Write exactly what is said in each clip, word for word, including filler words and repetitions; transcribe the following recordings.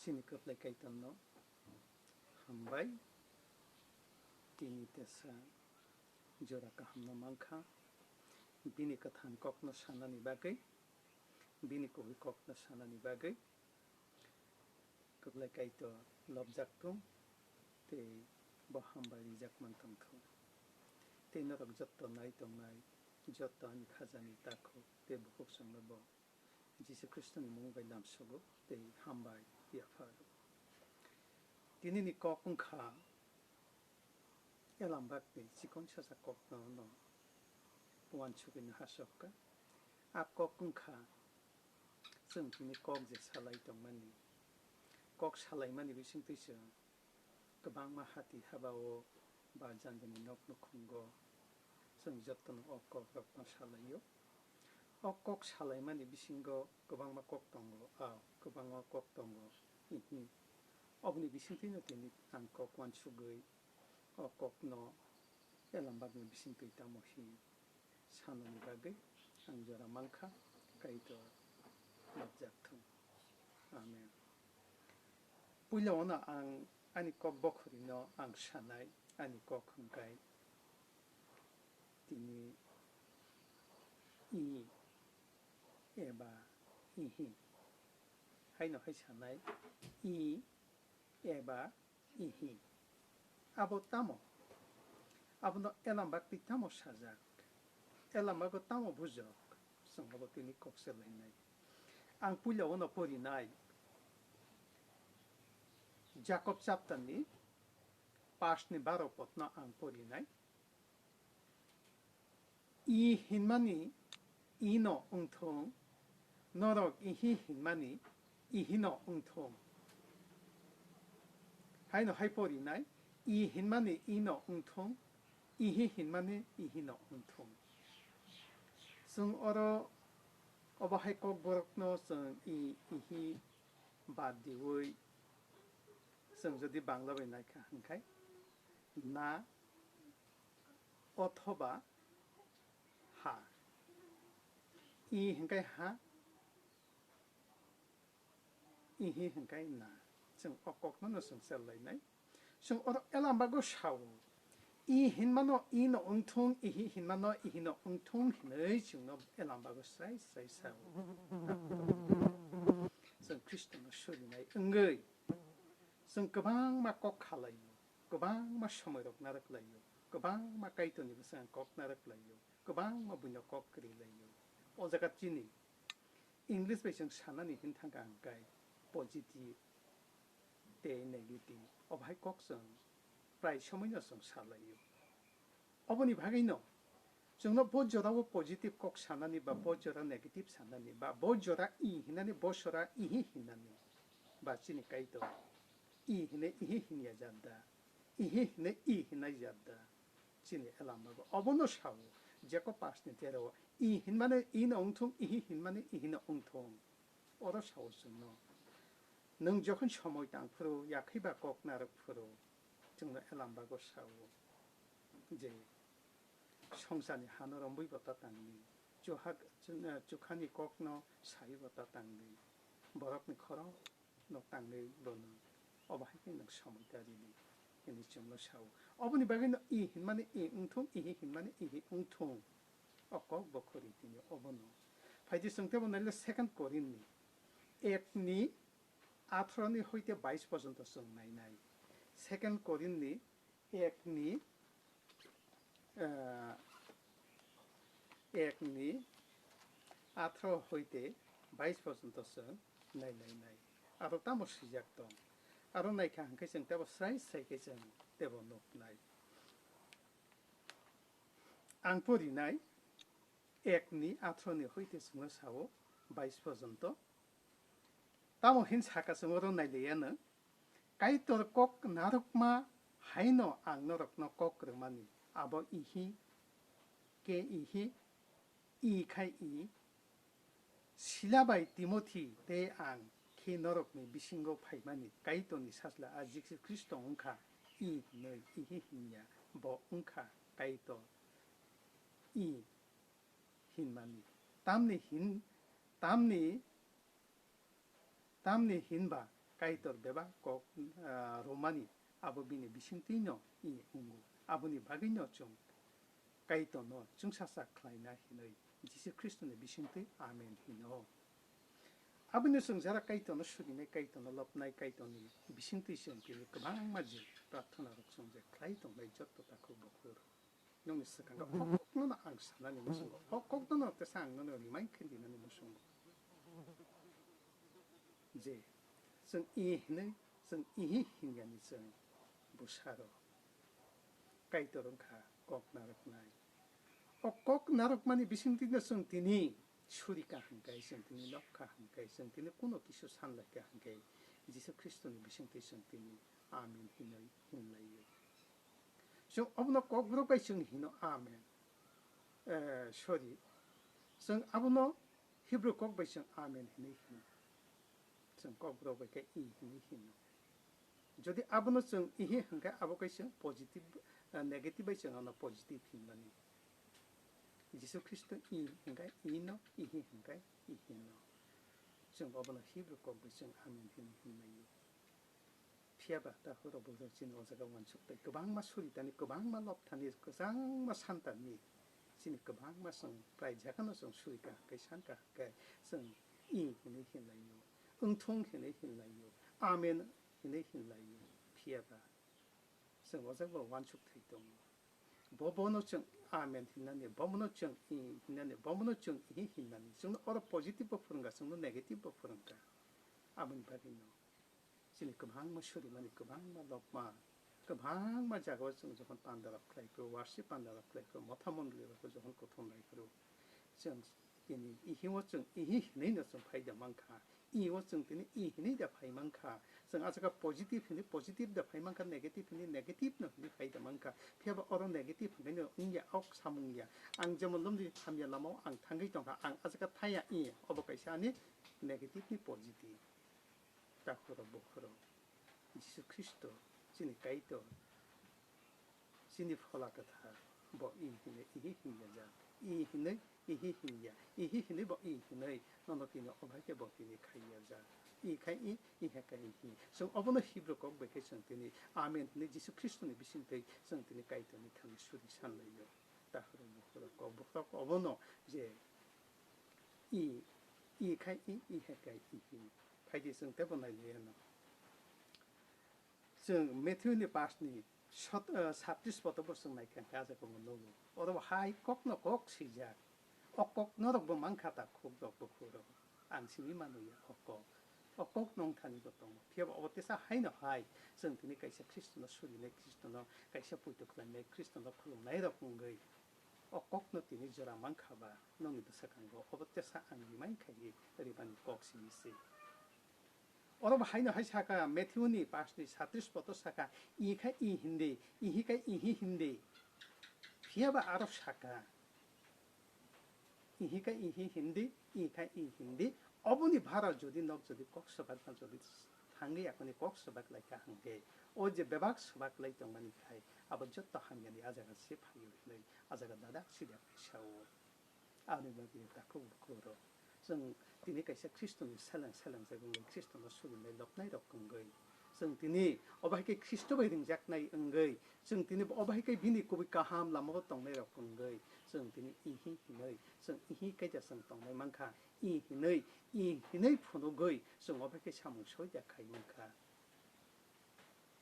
Chini kwplai Kaitorno hambai, tini tesa jora kahamno mankha, bini kwthang kokno sanani bagwi, bini kubui kokno sanani bagwi. Kwplai Kaitor lobjak thung tei bo hambai rijak man tong thung. Tei norok jotto nai tongnai, jotto ani khajani takhuk tei bukhuk chwngno bo Jisu Khristoni mung bai lamsogo tei hambai yapharo. Tinini kok wngkha Elambakni chikon sajak kokno no uansugwino hasokha. A kok wngkha chwng tini kok je salai tongmani. Kok salaimani bisingtwi chwng kwbangma hati habao ba jandani nok nukhungo chwng jotono o kokrokno salaio. O kok salaimani bisingo kwbangma kok tongo, a kwbangma kok tongo. Ihi. Oboni bisingtwino tini ang kok uansugwi o kokno Elambakni bisingtwi tamo hin sanani bagwi ang jora mankha, Kaitor lobjak thung. Amen. Puila ono ang ani kok bokhorino ang sanai, ani kok hwnkhai tini i eba ihi. Haino hai sanai, i eba ihi. Abo tamo? Abono Elambakni tamo sajak? Elambago tamo bujok? Chwng abo tini kok se lainai. Ang puila ono porinai. Jakob chapter ni pash ni baro podno ang porinai. I hinmani ino wngthung, norok ihi hinmani ihino wngthung. Haino hai porinai, i hinmani ino wngthung, ihi hinmani ihino wngthung. Chwng oro obo hai kokborokno chwng i, ihi bad diwi chwng jodi Bangla bai naikha hwnkhai na othoba ha. I hwnkhai ha, ihi hwnkhai na. Chwng o kokno no chwng chel lainai. Chwng oro Elambago sao. I hinmano ino wngthung, ihi hinmano ihino wngthung hinwi chwngno Elambago srai srai sao. Chwng Khristono surinai wngwi chwng kwbangma kok khalaio, kwbangma somoirok narwk laio, kwbangma Kaitorni bwskango kok narwk laio, kwbangma buino kok kwrwi laio. O jaga chini English bai chwng sanani hwn thangkha hwnkhai positive tei negative. O bahai kok chwng prai somoino chwng salaio. Oboni bagwino chwngno bo jorao positive kok sanani ba bo jora negative sanani ba bo jora i hinani bo sora ihi hinani ba chini Kaitor i hine ihi hinya jat da, ihi hine i hinai jat da. Chini Elambago obono sao, Jakob pash ni tero, i hinmani ino wngthung, ihi hinmani ihino wngthung. Oro sao chwngno. Nwng jokhon somoi tang phuru, yakhwi ba kok narwk phuru, chwngno Elambago sao je, songsarni hano romwi bo ta tangdi, chuhak-, chu-, eh, chukhani kokno sai bo ta tangdi, borokni khorokno tangwi bono obo hai khe nwng somoi ta ridi, hwnwi chwngno sao. Oboni bagwino i hinmani i wngthung, ihi hinmani ihi wngthung. O kok bo khori tini obono. Phaidi chwng tebo naile Second Korinthni ekni atharoni hoite bais porjonto chwng nainai. Second Korinthni ekni, ah, ekni atharo hoite bais porjonto chwng nailainai. Aro tamo swijak tong? Aro naikha hwnkhe chwng tebo srai srai khe chwng tebo nuknai. Ang porinai ekni atharoni hoite chwngno sao bais porjonto. Tamo hin saka chwng oro nailaiya nwng? Kaitor kok narwkma haino ang norokno kok rwmani, abo ihi khe ihi, i khai i. Sila bai Timothi tei ang khe norokni bisingo phaimani Kaitorni sajla a Jisu Khristo wngkha, i hwnwi ihi hinya bo wngkha Kaitor i hinmani. Tamni hin, tamni, tamni hinba Kaitor bebak kok, ah, romani abo bini bisingtwino i wngo. Aboni bagwino chwng Kaitorno chwngsacha khlaina hinwi Jisu Khristoni bisingtwi Amen hino. Aboni chwng jara Kaitorno surinai, Kaitorno lobnai, Kaitorni bisingtwi chwng tini kwbangma je prarthana rok chwng je khlai tongnai jotto takhuk bukhuk rok. Nokni swkango o kokno no ang sanani muchungo, o kokno no tesa ang nono remind khe dinani muchungo. Je chwng i hinwi, chwng ihi hinjani chwng bwsarok Kaitor wngkha kok narwknai. O kok narwkmani bisingtwino chwng tini suri ka hwnkhe, chwng tini lok ka hwnkhe, chwng tini kuno kisu sanlai ka hwnkhe, Jisu Khristoni bisingtwi chwng tini Amen hinwi hinlaio. Chwng obono kokborok bai chwng hino Amen. Eh, sorry. Chwng abono Hebrew kok bai chwng Amen hinwi hino. Chwng kokborok bai khe i hinwi hino. Jodi abono chwng ihi hwnkhe abo khe chwng positive, eh, negative bai chwng ano positive hinmani. Jisu Khristo i hwnkhe i no, ihi hwnkhe ihi no. Chwng obono Hebrew kok bai chwng Amen hinwi hinlaio. Phiya ba ta horo bo chini o jaga uansuk tei kwbangma suri tani, kwbangma lobthani, kwchangma santani, chini kwbangma chwng prai jagano chwng suri ka hwnkhe, san ka hwnkhe, chwng i hinwi hinlaio, wngthung hinwi hinlaio, amen hinwi hinlaio. Phiya ba chwng o jaga uansuk thai tongo. Bo bono chwng amen hinani, bo bono chwng i hinani, bo bono chwng ihi hinani. Chwngno oro positive bo phwrwngkha, chwngno negative bo phwrwngkha. Aboni bagwino chini kwbangma surimani, kwbangma lobma, kwbangma jagao chwng jokhon pandalok khlai phuru, worship pandalok khlai phuru, motha mondoli rok jokhon kothom lai phuru, chwng tini ihimo chwng ihi hinwi no chwng phaida mankha, io chwng tini i hinwi da phai mankha, chwng ah jaga positive hinwi positive da phai mankha, negative hinwi negative no hinwi phaida mankha, phiya ba oro negative hinwi no wngya, ok samung ya, ang jemon lomdi hamya lamao ang thangwi tongkha, ang ah jaga thaya i, obo kaisa ani negative ni positive. Takhurok bukhurok, Jisu Khristo, chini Kaitor, chini Phola Kwthar, bo i hinwi ihi hinjajak, i hinwi ihi hinja, ihi hinwi bo i hinwi nono tini obai khe bo tini khaiyajak. I khai i, i hai khai i hi. Chwng obono Hebrew kok bai khe chwng tini Amen hinwi Jisu Khristoni bisingtwi chwng tini Kaitorni thani suri sanlaio. Takhurok bukhurok kok bukhurok obono je i, i khai i, i hai khai i hi. Phaidi chwng teibo nai liya no. Chwng Matthew ni pash ni sot-, eh, saptris poto bo chwng nai kha, kha jaga bo nugo. Oro bo hai kok no kok swijak. O kok norok bo mankha ta khuk rok bo khuk rok. Ang simi mano ya o kok. O kok nong thani bo tongo. Phiya bo obo tesa hai no hai. Chwng tini kaisa Khristo no surinai, Khristo no kaisa poito khlainai, Khristo no khulumnai rok wngwi. O kok no tini jora mankha ba, nongni bwswkango obo tesa ang remind khai rimani kok simi se. Oro bo haino hai saka, Matthew ni pash ni satris poto saka, "I kha i hindi, ihi kha ihi hindi." Phiya ba aro saka, "Ihi kha ihi hindi, i kha i hindi." Oboni bhara jodi nok jodi kok swbakna jodi thangwi akoni kok swbak lai kha hwnkhe, o je bebak swbak lai tongmani khai, abo jotto hamyani a jaga se phaio hinwi a jaga dadak sidak khe sao. Ani bagwi takhuk bukhuk rok, chwng tini kaisa Khristoni seleng selengjak wngwi Khristono surinai lobnai rok wngwi, chwng tini obo hai khe Khristo bai ringjaknai wngwi, chwng tini obo hai khe bini kubui kaham lamao tongnai rok wngwi, chwng tini ihi hinwi, chwng ihi kaisa chwng tongnai mankha, i hinwi, i hinwi phunugwi chwng obo hai khe samung soida khai mankha.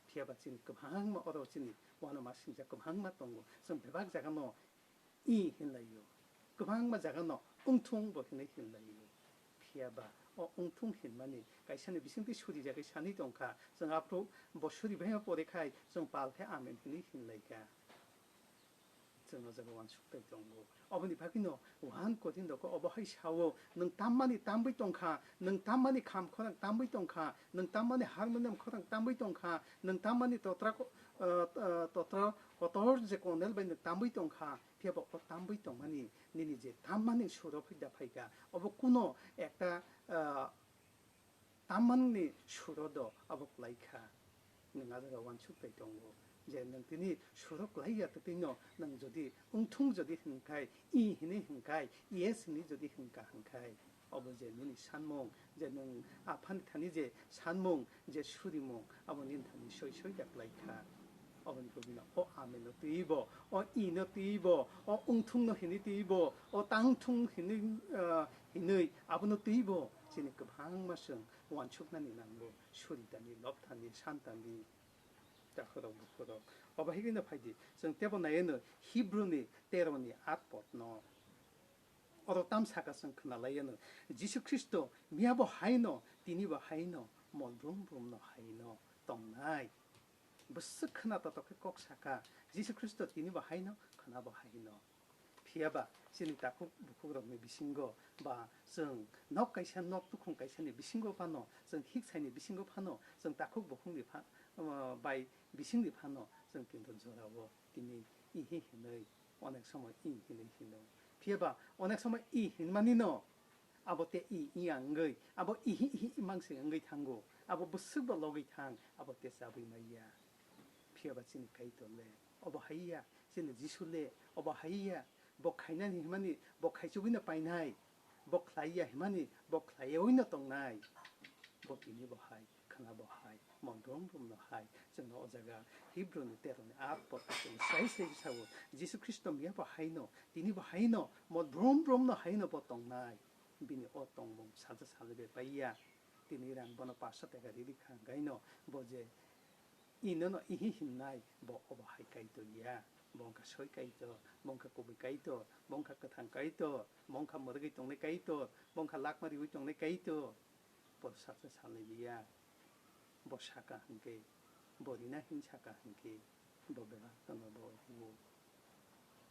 Phiya ba chini kwbangma oro chini uanama singjak kwbangma tongo, chwng bebak jagano i hinlaio, kwbangma jagano wngthung bo hinwi hinlaio. Phiya ba o wngthung hinmani kaisani bisingtwi surijagwi sanwi tongkha, chwng aphuru bo suribaima pore khai chwng pal khe amen hinwi hinlaikha. Chwng o jaga uansuk tei tongo. Oboni bagwino one Korinto ko obo hai sao, "Nwng tammani tambwi tongkha, nwng tammani kham khorang tambwi tongkha, nwng tammani harmonium khorang tambwi tongkha, nwng tammani totra ko-, ah, ah, totra kotor je konel bai nwng tambwi tongkha, phiya bo o tambwi tongmani nini je tammani suro phaida phaikha, obo kuno ekta, ah, tammanni suro do abo kwlai kha." Nwng a jaga uansuk tei tongo je nwng tini suro kwlai ya twtwi no nwng jodi wngthung jodi hwnkhai, i hinwi hwnkhai, yes hinwi jodi hwnka hwnkhai, Obo je nini sanmung, je nwng Aphani thani je sanmung, je surimung, abo nini thani soi soi ya kwlai kha. Oboni kugwino o amen no twiwi bo, o i no twiwi bo, o wngthung no hinwi twiwi bo, o tangthung hinwi, ah, hinwi abono twiwi bo chini kwbangma chwng uansuknani nango, suritani, lobthani, santani. Takhurok bukhurok. Obo hai khe no phai di. Chwng tebo nai ano Hebrew ni tero ni aat pod no. Oro tam saka chwng khna lai ano. Jisu Khristo miya bo hai no, tini bo hai no, mol brum brum no hai no tongnai. Bwswk khna totok khe kok saka. Jisu Khristo tini bo hai no, khna bo hai no. Phiya ba chini takhuk bukhukrokni bisingo ba chwng nok kaisa, nok tukhung kaisani bisingo phano, chwng hiksaini bisingo phano, chwng takhuk bukhukni pha-, uh, bai bisingni phano chwng kintu jorao tini ihi hinwi onek somoi i hinwi hino. Phiya ba onek somoi i hinmani no abo te i iya wngwi, abo ihi ihi imang se wngwi thango, abo bwswk bo logwi thang, abo te chabwi maiya. Phiya ba chini Kaitor le obo hai ya, chini Jisu le obo hai ya, bo khainani himani bo khaichugwi no painai, bo khlai ya himani bo khlaiwi no tongnai. Bo tini bo hai, khna bo hai, mon brum brum no hai. Chwngno o jaga Hebrew ni tero ni aat pod o chwng sai sai sao, Jisu Khristo miya bo hai no, tini bo hai no, mon brum brum no hai no bo tongnai. Bini o tongmung saja salai bai paiya. Tini rang bono paanch sho taka riri kha, hwnkhe no bo je ino no ihi hinnai, bo obo hai Kaitor ya. Bo wngkha soi Kaitor, bo wngkha kubui Kaitor, bo wngkha kwthang Kaitor, bo wngkha mwrwgwi tongnai Kaitor, bo wngkha lakma riwi tongnai Kaitor. Bo saja salai liya. Bo saka hwnkhe, bo rina hin saka hwnkhe, bo bebak tono bo rwo.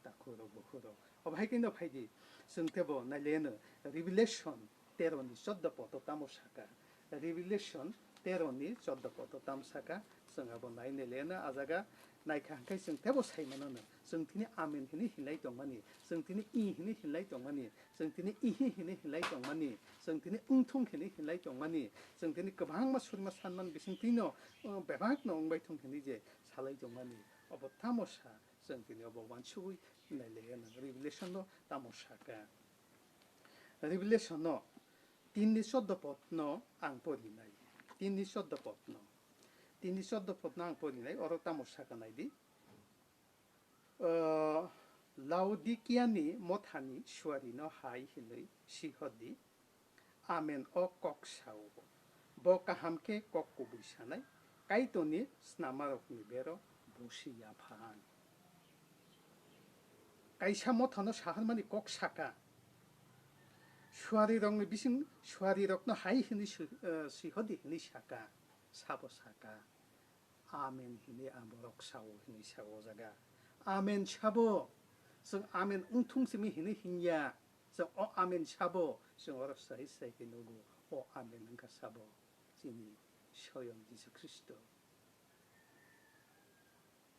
Takhurok bukhurok. Obo hai khe no phai di. Chwng tebo nai le no Revelation tero ni choddo pod o tamo saka. Revelation tero ni choddo pod o tamo saka. Chwng abo nai nai le no a jaga nai kha hwnkhe chwng tebo sai mano no. Chwng tini amen hinwi hinlai tongmani. Chwng tini i hinwi hinlai tongmani. Chwng tini ihi hinwi hinlai tongmani, chwng tini wngthung hinwi hinlai tongmani, chwng tini kwbangma surima sanmani bisingtwino, uh, bebakno wngbai thung hinwi je salai tongmani, obo tamo sa chwng tini obo uansugwi nai le gana. Revelation no tamo saka? Revelation no tinni choddo pod no ang porinai. Tinni choddo pod no. Tinni choddo pod no ang porinai, oro tamo saka nai di. O, Laodikiani mothani suarino hai hwnwi si hor di, Amen o kok sao, bo kaham khe kok kubui sanai, Kaitorni snamarokni bero busi yaphang. Kaisa mothano saharmani kok saka, suarirokni bising suarirokno hai hwnwi si-, eh, si hor di hwnwi saka, sabo saka. Amen hinwi ang borok sao hinwi sa o jaga. Amen sabo. Chwng amen wngthung simi hinwi hinya. Chwng o amen sabo. Chwng oro sai sai khe nugo. O amen wngkha sabo. Chini soyong Jisu Khristo.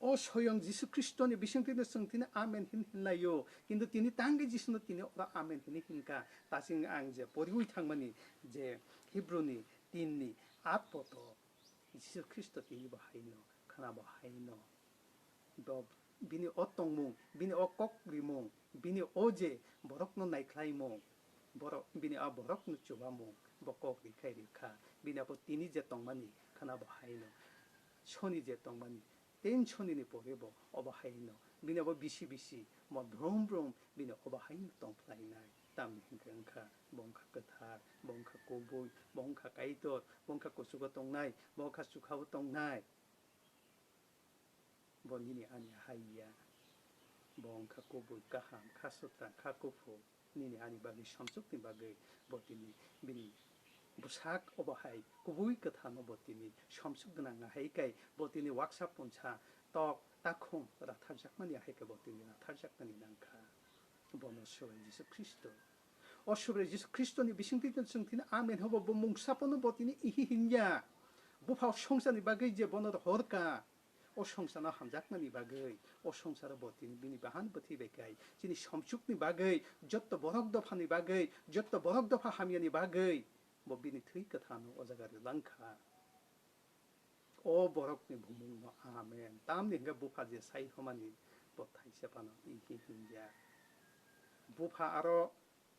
O soyong Jisu Khristoni bisingtwino chwng tini amen hin hinlaio. Kintu tini tangwi Jisuno tini oro amen hinwi hinkha. Taching ang je poriwi thangmani je Hibruni tinni aat poto. Jisu Khristo tini bo haino, khwna bo haino. Bo bini o tongmung, bini o kok rimung, bini o je borokno naikhlaimung, borok, bini a borokno chubamung, bo kok rikhai rikha. Bini abo tini je tongmani, khwna bo haino. Soni je tongmani, ten soni ni pore bo obo haino. Bini abo bisi bisi, mo brum brum, bini obo haino tongphlainai. Tamni hinkhe wngkha, bo wngkha kwthar, bo wngkha kubui, bo wngkha Kaitor, bo wngkha kuchugo tongnai, bo wngkha chukhao tongnai. Bo nini ani hai ya. Bo wngkha kubui, kaham, kha sutra, kha kuphur. Nini ani bagwi somsukni bagwi bo tini bini bwsak obo hai kubui kwthano bo tini somsuk gwnang hai kai bo tini waksa punsa tok takhum ratharjakmani hai kai bo tini ratharjakmani nangkha. Bono Subrai Jisu Khristo. O Subrai Jisu Khristoni bisingtwi chwng tini amen hobo bo mungsa pono bo tini ihi hinya. Bupha songsani bagwi je bono horka. O songsano hamjakmani bagwi, o songsaro bo tini bini bahan bwthwi bai kai. Chini somsukni bagwi, jotto borok dophani bagwi, jotto borok dopha hamyani bagwi, bo bini thwi kwthano o jaga rwlangkha. O borokni bumungno amen. Tamni hwnkhe bupha je sai homani bo thaisa phano ihi hinya. Bupha aro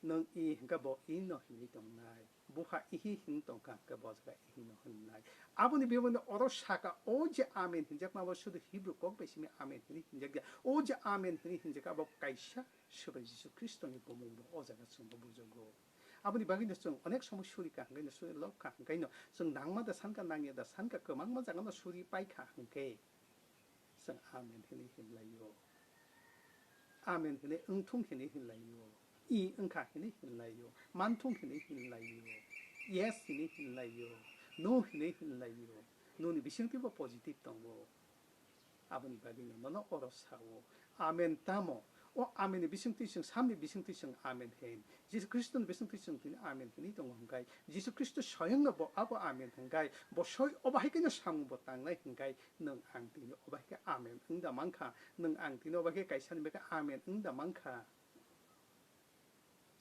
Nwng i hwnkhe bo i no hinwi tongnai. Bupha ihi hin tongkha hwnkhe bo jaga ihi no hinnai. Aboni beboni oro saka o je amen hinjakma bo sudu Hebrew kok bai simi amen hinwi hinjakya. O je amen hinwi hinjakha bo kaisa Subrai Jisu Khristoni bumung bo o jaga chwngno bujugo. Aboni bagwino chwng onek somoi suri ka hwnkhe no, suri lok ka hwnkhe no, chwng nangma da sanka nangya da sanka kwbangma jagano suri paikha hwnkhe. Chwng amen hinwi hinlaio. Amen hinwi wngthung hinwi hinlaio. I wngkha hinwi hinlaio. Manthung hinwi hinlaio. Yes hinwi hinlaio. No hinwi hinlaio. Noni bisingtwibo positive tongo. Aboni bagwino nono oro sao. Amen tamo? O amen ni bisingtwi chwng, samni bisingtwi chwng amen hin. Jisu Khristoni bisingtwi chwng tini amen hinwi tongo hwnkhe, Jisu Khristo swiyangno bo abo amen hwnkhe, bo soi obo hai kheno samung bo tangnai hwnkhe, nwng ang tini obo hai khe amen wngda mankha, nwng ang tini obo hai khe kaisani bagwi amen wngda mankha.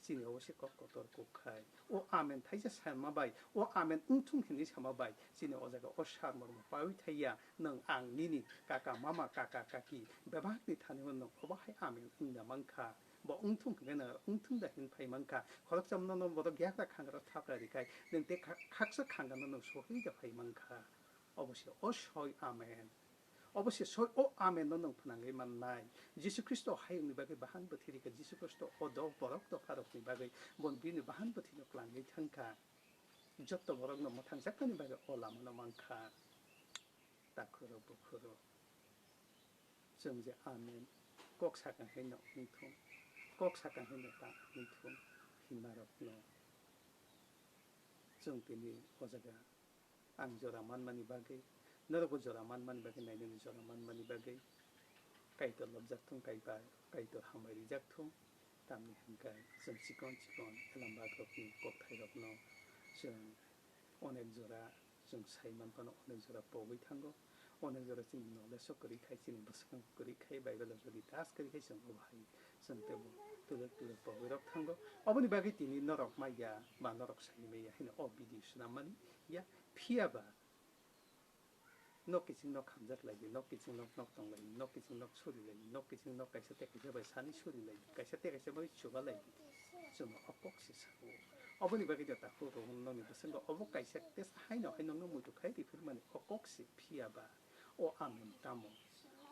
Chini obo se kok kotor kok khai. O amen thaisa sama bai, o amen wngthung hinwi sama bai, chini o jaga o sar mormo paui thaiya, nwng ang nini kaka mama, kaka kaki, bebakni thani o nwng obo hai amen wngda mankha. Bo wngthung hwnkhe no wngthung da hin phai mankha. Khoroksa no no bodo gyakra khangra thapra rikhai. Nwng te kha-, khaksa khangra no nwng sohri da phai mankha. Obo se o soi amen. Obo se soi o amen no nwng phnangwi mannai. Jisu Khristo hayungni bagwi bahan bwthwi rikha. Jisu Khristo o do borok dopharokni bagwi bon bini bahan bwthwino klangwi thangkha. Jotto borokno mwthangjakmani bagwi o lamano mankha. Takhuro bukhuro. Chwng je amen kok sakha hai no wngthung, kok sakha hai no ta wngthung hinmarokno chwng tini o jaga ang jora manmani bagwi, norokbo jora manmani bagwi, nainani jora manmani bagwi Kaitor lobjak thung, Kaiba-, Kaitor hambai rijak thung, tamni hwnkhe chwng chikon chikon elambak rokni kokthairokno chwng onek jora chwng sai manphano onek jora pogwi thango, onek jora chini knowledge o kwrwi khai, chini bwskango kwrwi khai, Bible o jodi das kwrwi khai chwng obo hai chwng teibo twlwk twlwk pogwi rok thango. Oboni bagwi tini norok maya ba norok sai maya hino o video swnammani ya, phiyaba nok kiching nok hamjak lai di, nok kiching nok nok tong lai di, nok kiching nok suri lai di, nok kiching nok kaisa tei kaisa bai sani suri lai di, kaisa tei kaisa bai chuba lai di. Chwng o kok se sao. Oboni bagwi da takhuk rok nokni bwskango obo kaisa tesa haino hai nokno muitu khai rifirmani o kok se phiyaba. O amen tamo?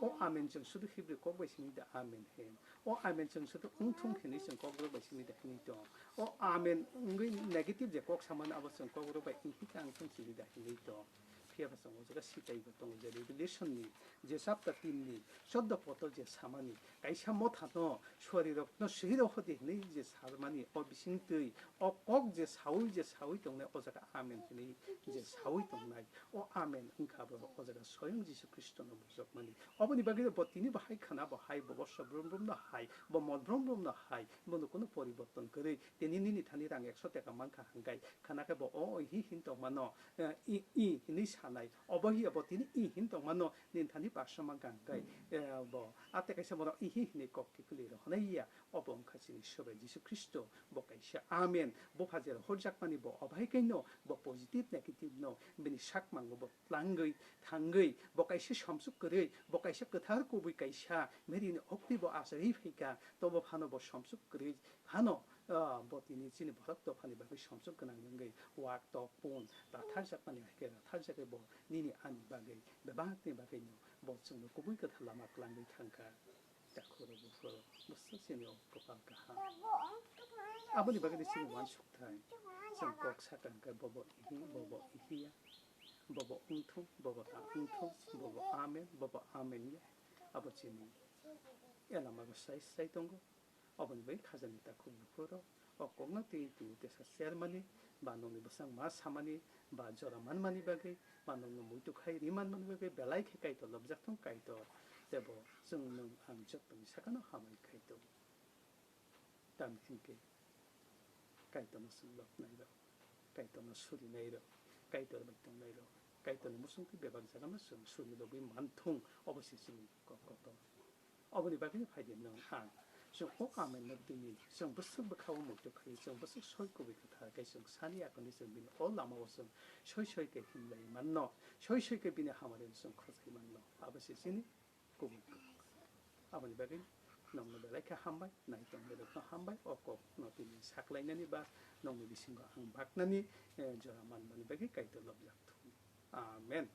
O amen chwng sudu Hebrew kok bai simi da amen he. O amen chwng sudu wngthung hinwi chwng kok rok bai simi da hinwi tong. O amen wngwi negative je kok samani abo chwng kok rok bai wnghi ka wngthung simi da hinwi tong. Phiya ba chwng o jaga sitai bo tongo je Revelation ni je chapter tin ni choddo poto je samani kaisa motha no sori rok no swi rok hodi hinwi je samani o bising twi o kok je sawi je sawi tongnai o jaga amen hinwi je sawi tongnai o amen wngkha bo o jaga soyong Jisu Khristo no bujokmani. Oboni bagwi bo tini bo hai khana bo hai bo borsa brum brum no hai bo mol brum brum no hai bono kunu poriborton kwrwi tini nini thani rang ekso teka mankha hwnkhe khana khe bo o hi hin tongmano, eh, i, i hinwi sanai. Obo hiya bo tini i hin tongmano nini thani pasama gangkai, eh, bo. Ate kaisa bono i hi hinwi kok kiphilwi rohonai ya. Obo wngkha chini Subrai Jisu Khristo. Bo kaisa amen. Bupha je rohorjakmani bo obo hai kaino bo positive negative no bini sakmango bo tlangwi thangwi bo kaisa somsuk kwrwi bo kaisa kwthar kubui kaisa Mary ni okti bo achaiwi phaikha. Tobo phano bo somsuk kwrwi phano, ah, bo tini chini borok dophani bagwi somsok gwnang wngwi wak tok pun ratharjakmani hai khe ratharjagwi bo nini ani bagwi bebakni bagwino bo chwngno kubui kwthar lama kwlangwi thangkha. Takhuro bukhuro bwswk chini o kwpal kaham. Aboni bagwino chini uansukthai chwng kok sakha hwnkhe bobo ihi bobo ihiya, bobo wngthung bobo ta wngthung, bobo amen bobo amen ya. Abo chini elamago sai sai tongo. Oboni bai khajani takhuk bukhuk rok o kokno twi twi tesa sermani ba nokni bwsang ma samani ba jora manmani bagwi ba nokno muitu khai ri manmani bagwi belai khe Kaitor lobjak thung Kaitor tebo chwng nwng ang jottoni sakano hamari khai tongo. Tamni hwnkhe Kaitorno chwng lobnai rok, Kaitorno surinai rok, Kaitor bai tongnai rok, Kaitorni muchungtwi bebak jagano chwng suri lobwi man thung obo se chini kok kotor. Oboni bagwino phaidi nwng ang. Chwng o amen no tini chwng bwswk bwkha-o muitu khai, chwng bwswk soi kubui kwthar khai chwng sani akhorni chwng bini o lama-o chwng soi soi khe himlai manno, soi soi khe bini hamari chwng khojai manno. Abo se chini kubui kok. Aboni bagwi Nokno belai khe hambai, naitong berokno hambai, o kokno tini saklainani ba nokni bisingo ang baknani, eh, jora manmani bagwi Kaitor lobjak thung. Amen.